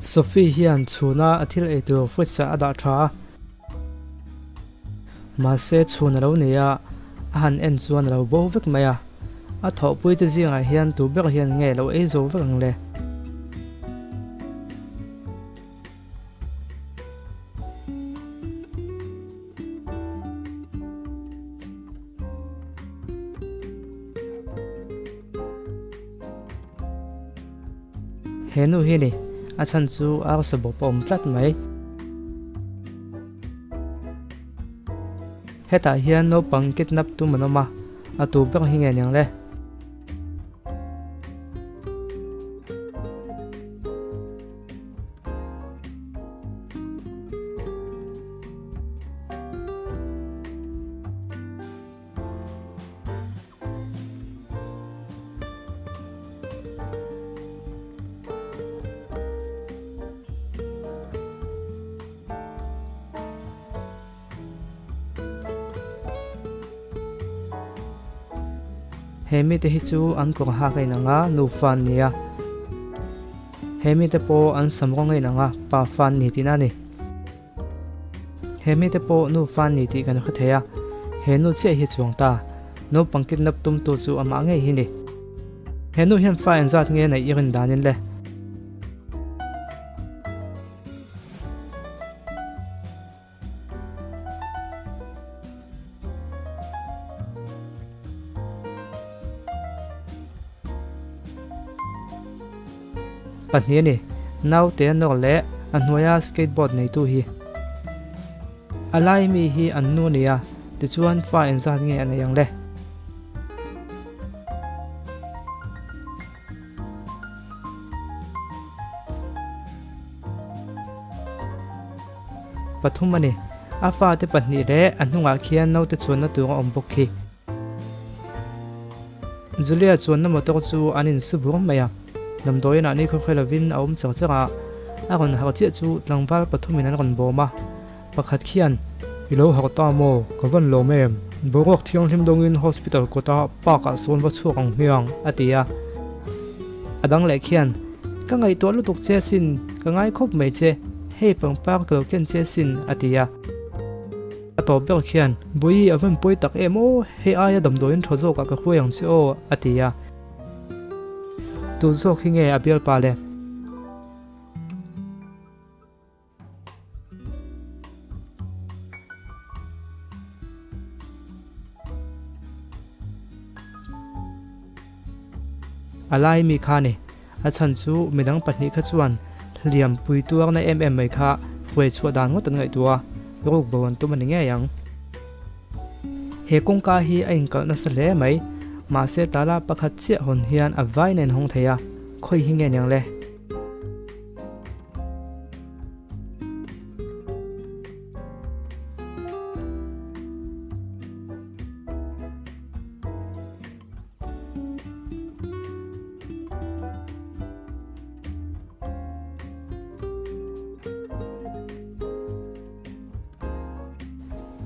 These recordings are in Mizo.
Sophie hian chhuna a thil ei tur fridge ah a dah tha a. Mahse chhun a lo nei a, a han en chuan a lo bo vek mai a. A thawhpui te zingah hian tu ber hian nge lo ei zo vek ang le? He nu hi ni, a chhan chu arsa bawp a awm tlat mai. Hetah hian naupang kidnap tum an awm a, a tu ber hi nge niang le? He mite hi chu an kawr hak a inang a, nufa an ni a. He mite pawh an sam rawng a inang a, pafa an ni tihna a ni. He mite pawh nufa an ni tih kan hre thei a, he nu chiah hi chuang ta. Naupang kidnap tumtu chu amah ngei hi ni. He nu hian fa engzat nge neih i rin danin le? Pahnih a ni. Naute a nawr leh a hnuaia skateboard neitu hi. A lai mi hi an nu a ni a, tichuan fa engzat nge a nei ang le? Pathum a ni. A fate pahnih leh a hnungah khian naute chuanna tur a awm bawk khi. Julia chuanna motor chu an insu bur mai a. Damdawiin ah ni khawkhawi lovin a awm char char a. A rawn harh chiah chu tlangval pathumin an rawn bawm a. Pakhat khian, I lo harh ta maw? Ka van lawm em? Boruak thianghlim dawngin hospital kawta park ah sawn va chhuak ang hmiang, a ti a. A dang leh khian, Ka ngaihtuah lutuk che sin, ka ngai khawp mai che, hei pangpar ka lo ken che sin, a ti a. A tawp ber khian, Bawi, a van pawi tak em aw, hei aia damdawiin tha zawkah ka hruai ang che aw, a ti a. Tu zawk hi nge a bialpa le? A lai mi kha ni. A chhan chu midang pahnih kha chuan hliam pui tuarna em em mai kha hruai chhuah dan ngawt an ngaihtuah a, ruk bo an tum a ni ngei ang. He kawngka hi a inkalh nasa hle mai. Mahse tala pakhat chiah hawn hian a vai nen hawng thei a, khawi hi nge niang le?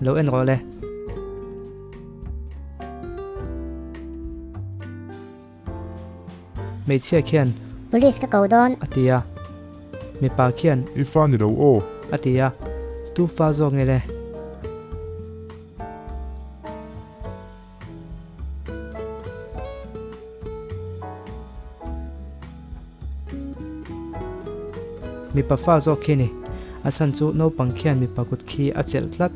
Lo en rawh le. Hmeichhia khian. Police ka ko dawn. A ti a. Mipa khian. I fa ni lo aw. A ti a. Tu fa zawk nge le? Mipa fa zawk khi ni. A chhan chu naupang khian mipa kut khi a chelh tlat.